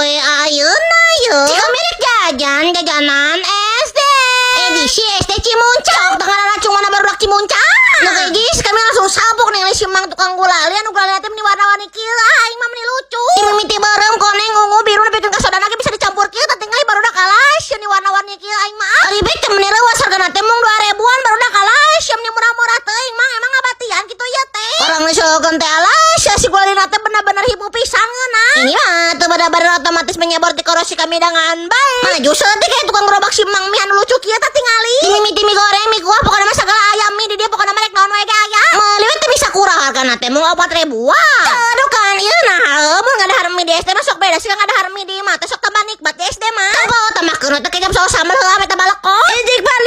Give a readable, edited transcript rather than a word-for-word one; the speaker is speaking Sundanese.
Poe ayeuna ye. Jika milik jajan jajanan SD. Edisi SD Cimuncang. Sok tengah cuma mana barudak Cimuncang. Nu hiji kami langsung sabuk nih si mang tukang gulali anu gulali teh meni warna-warni kieu, aing mah meni lucu. Ti mimiti beureum, koneng, ungu, biru nepikeun ka sodana ge bisa dicampur kieu tah, tinggal barudak kalas nya warna-warni kieu aing mah. Ari bae teh meni reuas, hargana teh mung 2 ribuan. Barudak kalas nya meni murah-murah teuing mang, emang ngabatian kitu ya teh. Orang nu teh alas ya si gulali teh bener-bener hibu pisan ngeunah. Ini mah teu bener-bener otomatis menyebor korosi kami dengan baik. Maju saeutik kayak tukang gerobak si mang mie anu lucu kieu tah tingali. Ini mie, mie goreng, mie kuah, pokoknya mah segala ayam mie di dia, pokoknya mah rek naon wae ge aya. Meuli we teu bisa kurang, hargana teh mung 4 ribuan. Aduh kan ieu nah mun ngadahar mie di SD mah sok beda sih ngadahar mie di imah teh, sok tambah nikmat di SD mah. Coba tambahkeun teh kecap saus sambal heula tambah lekot. Ejek pan